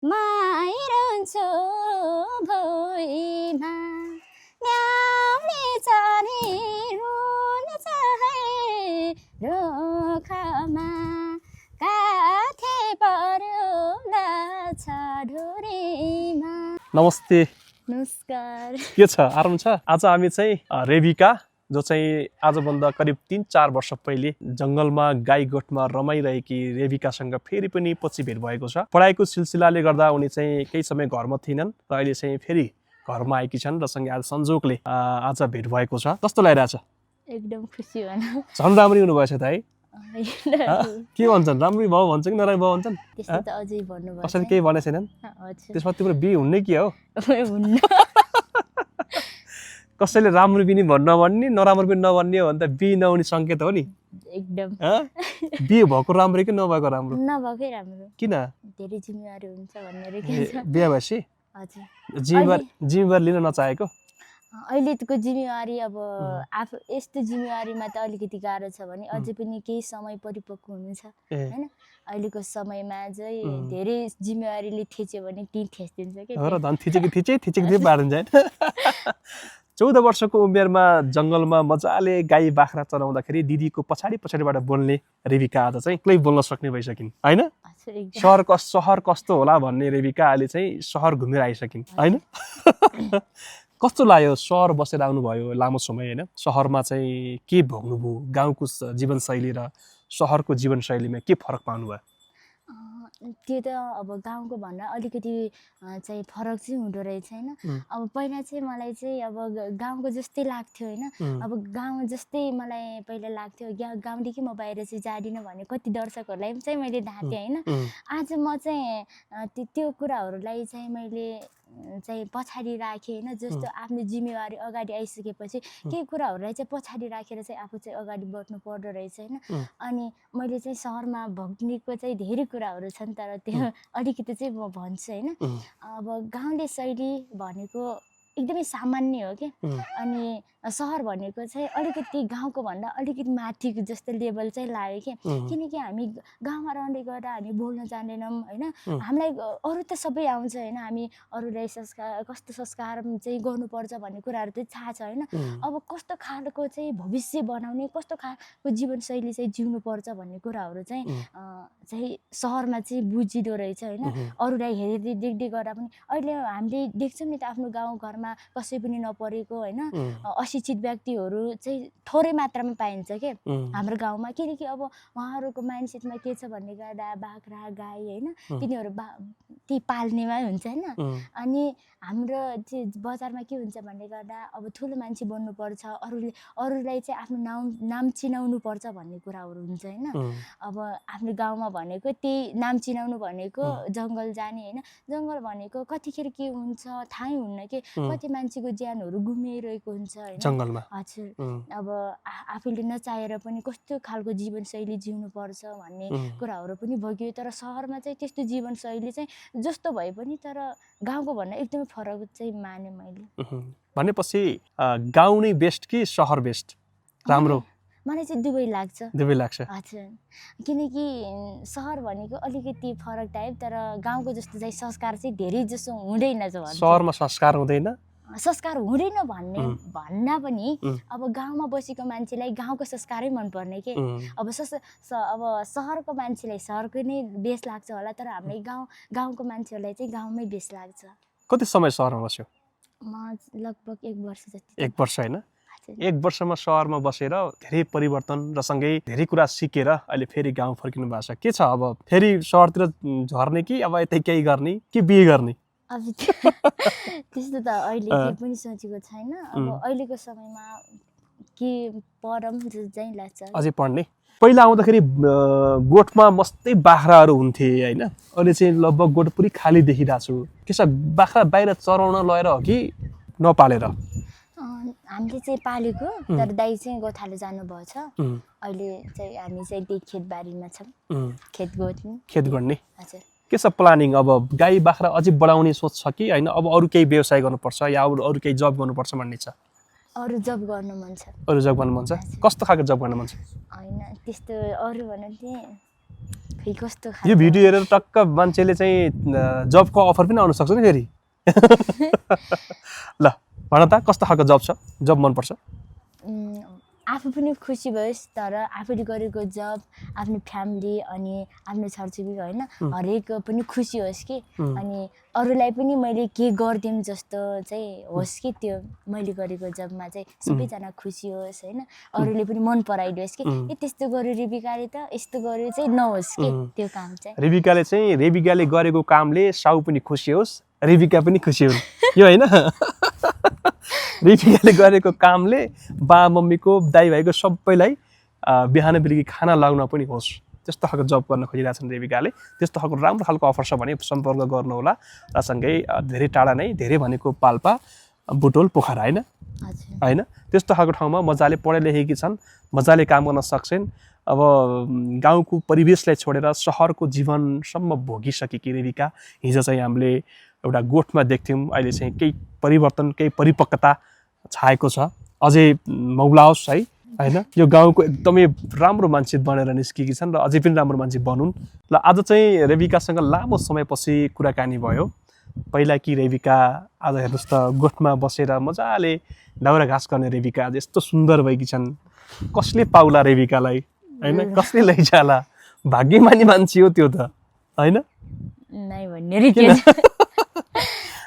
माइरहन्छु भुइँमा न्याउली चरी रुन्छ है रुखमा काठे परुला छ ढुरीमा। नमस्ते। नमस्कार। के छ, आराम छ? आज हामी चाहिँ रेबिका, जो चाहिँ आजभन्दा करिब 3-4 वर्ष पहिले जङ्गलमा गाई गोठमा रमाइरहेकी रेबिकासँग फेरि पनि पछि भेट भएको छ। पढाइको सिलसिलाले गर्दा उनी चाहिँ केही समय घरमा थिएनन् र अहिले चाहिँ फेरि घरमा आएकी छन् र सँगै आज संजोगले आज भेट भएको छ। कस्तो लागिरहेछ? एकदम खुसी भनौँ। झन् राम्रै हुनुभएछ त है? के भन्छन्, राम्रै भयो भन्छ कि नराम्रो भयो भन्छन्? त्यस्तो त अझै भन्नुभयो। कसैले केही भने छैनन्? त्यसमा तिम्रो बिहे हुन्ने के हो? हुन्न। कसैले राम्रो पनि नभन्ने नराम्रो पनि नभन्ने हो भने त बिहे नहुने सङ्केत हो नि। एकदम। बिहे भएको राम्रो कि नभएको राम्रो? नभएकै राम्रो। किन? धेरै जिम्मेवारी हुन्छ भन्ने बिहे भएपछि हजुर जिम्मेवारी लिन नचाहेको? अहिलेको जिम्मेवारी अब आफू यस्तो जिम्मेवारीमा त अलिकति गाह्रो छ भने अझै पनि केही समय परिपक्व हुनुहुन्छ हैन। अहिलेको समयमा चाहिँ धेरै जिम्मेवारीले थिच्यो भने ती थिच्दिन्छ के। हो र, धन थिचेकी बाँडिन्छ हैन। 14 वर्षको उमेरमा जङ्गलमा मजाले गाई बाख्रा चराउँदाखेरि दिदीको पछाडिबाट बोल्ने रेबिका आज चाहिँ एक्लै बोल्न सक्ने भइसकिन् हैन। सहर कस्तो होला भन्ने रेबिका अहिले चाहिँ सहर घुमेर आइसकिन् हैन। कस्तो लाग्यो सहर बसेर आउनुभयो लामो समय हैन? सहरमा चाहिँ के भोग्नुभयो? गाउँको जीवनशैली र सहरको जीवनशैलीमा के फरक पाउनुभयो? त्यो त अब गाउँको भन्दा अलिकति चाहिँ फरक चाहिँ हुँदो रहेछ हैन। अब पहिला चाहिँ मलाई चाहिँ अब गाउँको जस्तै लाग्थ्यो हैन। अब गाउँ जस्तै मलाई पहिला लाग्थ्यो। गाउँदेखि म बाहिर चाहिँ जादिनँ भने कति दर्शकहरूलाई पनि चाहिँ मैले ढाँटेँ हैन। आज म चाहिँ त्यो कुराहरूलाई चाहिँ मैले चाहिँ पछाडि राखेँ हैन। जस्तो आफ्नो जिम्मेवारी अगाडि आइसकेपछि केही कुराहरूलाई चाहिँ पछाडि राखेर चाहिँ आफू चाहिँ अगाडि बढ्नु पर्दो रहेछ हैन। अनि मैले चाहिँ सहरमा भोग्नेको चाहिँ धेरै कुराहरू छन्, तर त्यो अलिकति चाहिँ म भन्छु हैन। अब गाउँले शैली भनेको एकदमै सामान्य हो कि। अनि सहर भनेको चाहिँ अलिकति गाउँको भन्दा अलिकति माथिको जस्तो लेभल चाहिँ लाग्यो कि। किनकि हामी गाउँमा रहँदै गर्दा हामी बोल्न जान्दैनौँ हैन। हामीलाई अरू त सबै आउँछ हैन। हामी अरूलाई कस्तो संस्कार चाहिँ गर्नुपर्छ भन्ने कुराहरू चाहिँ थाहा छ हैन। अब कस्तो खालको चाहिँ भविष्य बनाउने, कस्तो खालको जीवनशैली चाहिँ जिउनुपर्छ भन्ने कुराहरू चाहिँ सहरमा चाहिँ बुझिदो रहेछ हैन। अरूलाई हेर्दै देख्दै गर्दा पनि अहिले हामीले देख्छौँ नि त आफ्नो गाउँघरमा कसै पनि नपरेको हैन अशिक्षित व्यक्तिहरू चाहिँ थोरै मात्रामा पाइन्छ के हाम्रो गाउँमा। किनकि अब उहाँहरूको माइन्डसेटमा के छ भन्ने गर्दा बाख्रा गाई हैन तिनीहरू ती पाल्नेमा हुन्छ हैन। अनि हाम्रो चाहिँ बजारमा के हुन्छ भन्ने गर्दा अब ठुलो मान्छे बन्नुपर्छ, अरूलाई चाहिँ आफ्नो नाम चिनाउनु पर्छ भन्ने कुराहरू हुन्छ हैन। अब आफ्नो गाउँमा भनेको त्यही नाम चिनाउनु भनेको जङ्गल जाने हैन। जङ्गल भनेको कतिखेर के हुन्छ थाहै हुन्न के। कति मान्छेको ज्यानहरू गुमिरहेको हुन्छ हैन जङ्गलमा। हजुर। अब आफूले नचाहेर पनि कस्तो खालको जीवनशैली जिउनु पर्छ भन्ने कुराहरू पनि भोग्यो। तर सहरमा चाहिँ त्यस्तो जीवनशैली चाहिँ जस्तो भए पनि तर गाउँको भन्दा एकदमै फरक चाहिँ माने मैले। भनेपछि गाउँ नै बेस्ट कि सहर बेस्ट राम्रो? मलाई चाहिँ दुवै लाग्छ। दुवै लाग्छ हजुर। किनकि सहर भनेको अलिकति फरक टाइप, तर गाउँको जस्तो चाहिँ संस्कार चाहिँ धेरै जसो हुँदैन। सहरमा संस्कार हुँदैन? संस्कार हुँदैन भन्दा पनि अब गाउँमा बसेको मान्छेलाई गाउँको संस्कारै मनपर्ने के। अब सहरको मान्छेलाई सहरको नै बेस लाग्छ होला, तर हामीलाई गाउँको मान्छेहरूलाई चाहिँ गाउँमै बेस लाग्छ। कति समय सहरमा बस्यो? म लगभग 1 वर्ष जति। 1 वर्ष हैन? 1 वर्षमा सहरमा बसेर धेरै परिवर्तन र सँगै धेरै कुरा सिकेर अहिले फेरि गाउँ फर्किनु भएको छ। के छ अब फेरि सहरतिर झर्ने कि अब यतै केही गर्ने कि बिहे गर्ने? अब त्यस्तो त अहिले केही पनि सोचेको छैन। अब अहिलेको समयमा के पढौँ चाहिँ लाग्छ। अझै पढ्ने? पहिला आउँदाखेरि गोठमा मस्तै बाख्राहरू हुन्थे हैन? अहिले चाहिँ लगभग गोठ पुरै खाली देखिरहेको छु। के छ, बाख्रा बाहिर चराउन लगेर हो कि नपालेर? हामीले चाहिँ पालेको, तर दाइ चाहिँ गोठालो जानुभएको छ। अहिले चाहिँ हामी चाहिँ त्यही खेतबारीमा छौँ। खेत गर्ने। हजुर। के छ प्लानिङ? अब गाई बाख्रा अझै बढाउने सोच छ कि हैन? अब अरू केही व्यवसाय गर्नुपर्छ या अरू केही जब गर्नुपर्छ भन्ने छ? अरू जब गर्नु मन छ। अरू जब गर्नु मन छ? कस्तो खालको जब गर्न मन छ? हैन त्यस्तो अरू भन्नु चाहिँ खै कस्तो यो खालको भिडियो हेरेर टक्क मान्छेले चाहिँ जबको अफर पनि आउन सक्छ नि फेरि ल भन त कस्तो खालको जब छ जब मनपर्छ आफू पनि खुसी भयोस् तर आफूले गरेको जब आफ्नो फ्यामिली अनि आफ्नो छरछिमेकी होइन हरेक पनि खुसी होस् कि अनि अरूलाई पनि मैले के गरिदिउँ जस्तो चाहिँ होस् कि त्यो मैले गरेको जबमा चाहिँ सबैजना खुसी होस् होइन अरूले पनि मन पराइदियोस् कि ए त्यस्तो गर्यो रेबिकाले त यस्तो गर्यो चाहिँ नहोस् कि त्यो काम चाहिँ रेबिकाले गरेको कामले साउ पनि खुसी होस् रेबिका पनि खुसी हुन् यो होइन रेबिकाले गरेको कामले बा मम्मीको दाइ भाइको सबैलाई बिहान बेलुकी खाना लगाउन पनि होस् त्यस्तो खालको जब गर्न खोजिरहेछन् रेबिकाले त्यस्तो खालको राम्रो खालको अफर छ भने सम्पर्क गर्नुहोला र सँगै धेरै टाढा नै धेरै भनेको पाल्पा बुटोल पोखरा होइन त्यस्तो खालको ठाउँमा मजाले पढे लेखेकी छन् मजाले काम गर्न सक्छन् अब गाउँको परिवेशलाई छोडेर सहरको जीवनसम्म भोगिसकेकी रेबिका हिजो चाहिँ हामीले एउटा गोठमा देख्थ्यौँ अहिले चाहिँ केही परिवर्तन केही परिपक्वता छाएको छ अझै मौलाओस् है होइन यो गाउँको एकदमै राम्रो मान्छे बनेर निस्केकी छन् र अझै पनि राम्रो मान्छे बनुन् ल आज चाहिँ रेबिकासँग लामो समयपछि कुराकानी भयो पहिला कि रेबिका आज हेर्नुहोस् त गोठमा बसेर मजाले दाउरा घाँस गर्ने रेबिका आज यस्तो सुन्दर भएकी छन् कसले पाउला रेबिकालाई होइन कसले लैजाला भाग्यमानी मान्छे हो त्यो त होइन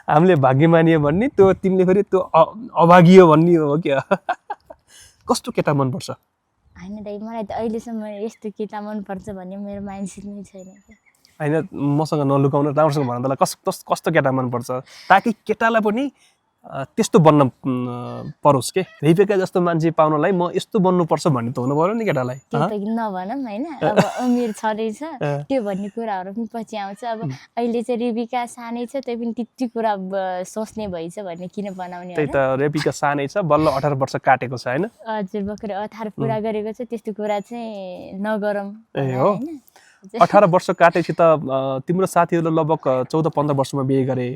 हामीले भाग्यमानी भन्ने त्यो तिमीले फेरि त्यो अभागी हो भन्ने हो क्या कस्तो केटा मनपर्छ होइन दाइ मलाई त अहिलेसम्म यस्तो केटा मनपर्छ भन्ने मेरो माइन्डसेट नै छैन होइन मसँग नलुकाउनु राम्रोसँग भन तँलाई कस्तो केटा मनपर्छ ताकि केटालाई पनि त्यस्तो बन्न परोस् के रेबिका जस्तो मान्छे पाउनलाई म यस्तो बन्नुपर्छ भन्ने त हुनु पर्यो नि केटालाई त्यो त नभनौँ होइन अब उमेर छँदैछ त्यो भन्ने कुराहरू पनि पछि आउँछ अब अहिले चाहिँ रेबिका सानै छ त्यही पनि त्यति कुरा सोच्ने भइछ भन्ने किन बनाउने त्यही त रेबिका सानै छ बल्ल 18 वर्ष काटेको छ होइन हजुर भर्खरै 18 पुरा गरेको छ त्यस्तो कुरा चाहिँ नगरौँ ए हो 18 वर्ष काटेपछि त तिम्रो साथीहरूले लगभग 14-15 वर्षमा बिहे गरे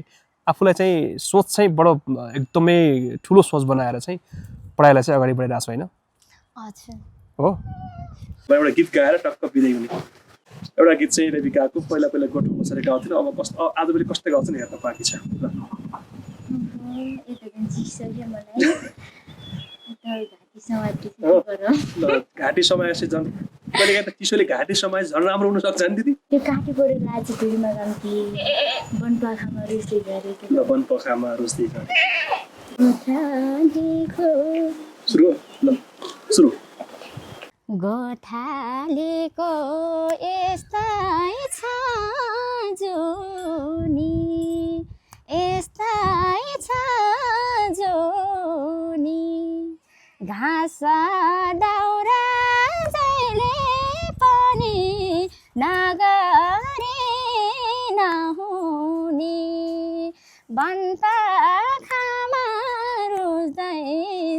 आफूलाई चाहिँ सोच चाहिँ बडो एकदमै ठुलो सोच बनाएर चाहिँ पढाइलाई चाहिँ अगाडि बढाइरहेको छ होइन हो म एउटा गीत गाएर टक्क बिदाइ हुने एउटा गीत चाहिँ रेबिकाको पहिला गोठमा बसेर गाउँथ्यो अब कस्तो आजभोलि कस्तो गाउँछ नि हेर्न बाँकी छ घाँटी समाएपछि झन् कहिले काहीँ त चिसोले घाँटी समाए झन् राम्रो हुनसक्छ नि दिदी त्यो काटी परेर आज भुइँमा गाउँथेँ वनपाखामा रुच्दै गरेको ल वनपाखामा रुच्दै सुरु गोठालेको यस्तै छ जोनी यस्तै छ जोनी घाँस दाउरा जहिले पनि नगरे नहुने वनपाखामा रुच्दै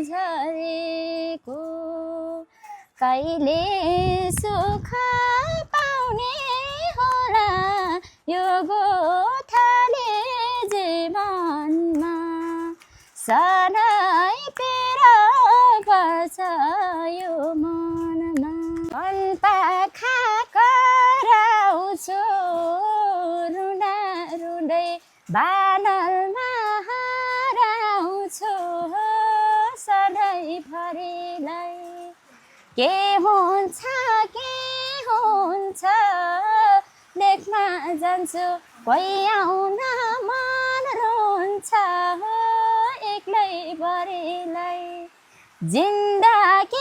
झरेको कहिले सुख पाउने होला यो गोठाले जीवनमा सधैँ पेर गर्छ यो मनमा वनपाखा कराउँछु रुँदा रुँदै बादलमा हराउँछु सधैँभरिलाई के हुन्छ देख्न जान्छु कोही आउन मन रोन्छ एक्लै भरिलाई जिन्दगी